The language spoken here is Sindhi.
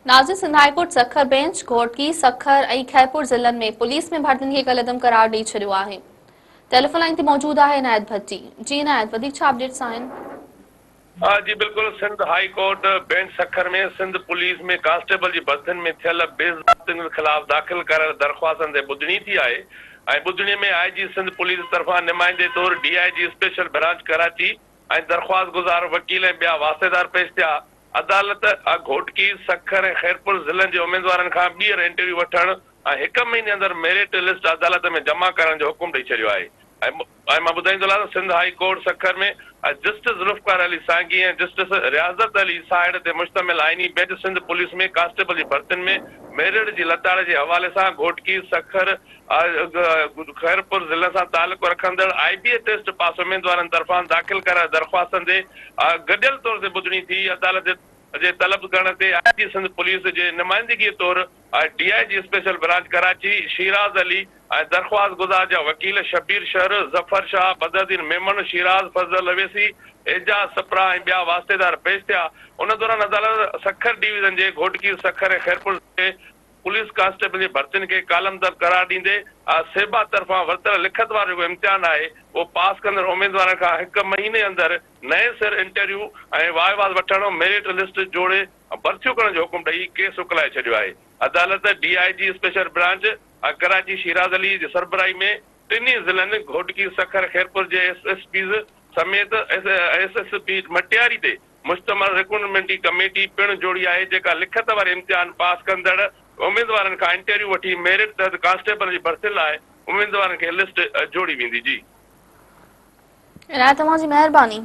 ناظرين Sindh high court Sukkur bench Ghotki, Sukkur ۽ Khairpur ضلعن ۾ پوليس ۾ ڀرتين کي ڪالعدم قرار ڏئي ڇڏيو آهي. ٽيليفون لائين تي موجود آهي عنايت ڀٽي. جي عنايت وڌيڪ ڇا اپڊيٽس آهن؟ جي بلڪل Sindh high court bench Sukkur ۾ Sindh police ۾ constable جي ڀرتين ۾ ٿيل بي ضابطگين خلاف داخل ڪرايل درخواستن تي ٻڌڻي ٿي آهي ۽ ٻڌڻي ۾ آء جي سنڌ پوليس طرفان نمائندي طور D I G special branch Karachi ۽ درخواستگذار وڪيل ۽ ٻيا واسطيدار پيش ٿيا. عدالت گهوٽڪي، سکر ۽ خيرپور ضلعن جي اميدوارن کان ٻيهر انٽرويو وٺڻ ۽ هڪ مهيني اندر ميرٽ لسٽ عدالت ۾ جمع ڪرائڻ جو حڪم ڏئي ڇڏيو آهي ۽ مان ٻڌائيندو هلان ته Sindh high court Sukkur ۾ justice Zulfiqar Ali Sangi ۽ justice Riazat Ali Sahar تي مشتمل آئيني بينچ سنڌ پوليس ۾ ڪانسٽيبل جي ڀرتين ۾ ميرٽ جي لتاڙ جي حوالي سان گهوٽڪي، سکر، خيرپور ضلعن سان تعلق رکندڙ آء بي اي ٽيسٽ پاس اميدوارن طرفان داخل ڪرايل درخواستن تي گڏيل طور تي ٻڌڻي ٿي. عدالت جي طلب ڪرڻ تي آء جي سنڌ پوليس جي نمائندگي طور D I G special branch Karachi Shiraz Ali ۽ درخواست گذار جا وڪيل شبير شر، ظفر شاهه، بدرالدين ميمڻ، شيراز فضل اويسي، اعجاز سپرا ۽ ٻيا واسطيدار پيش ٿيا. ان دوران عدالت سکر ڊويزن جي گهوٽڪي، سکر ۽ خيرپور ضلعي پوليس ڪانسٽيبل جي ڀرتين کي ڪالمدب قرار ڏيندي سيبا طرفان ورتل لکت وارو جيڪو امتحان آهي اهو پاس ڪندڙ اميدوارن کان هڪ مهيني اندر نئين سر انٽرويو ۽ وائيواز وٺڻ ميرٽ لسٽ جوڙي ڀرتيون ڪرڻ جو حڪم ڏئي ڪيس اڪلائي ڇڏيو آهي. عدالت D I G special branch Karachi Shiraz Ali جي سربراهي ۾ ٽنهي ضلعن گهوٽڪي، سکر، خيرپور جي ايس ايس پيز سميت ايس ايس پي مٽياري تي مشتمل ريڪروٽمينٽ ڪميٽي پڻ جوڙي آهي جيڪا لکت واري امتحان پاس ڪندڙ اميدوارن کان انٽرويو وٺي ميرٽ تحت ڪانسٽيبل جي ڀرتين لاء اميدوارن کي لسٽ جوڙي ويندي. جي. عنايت اوهان جي مهرباني.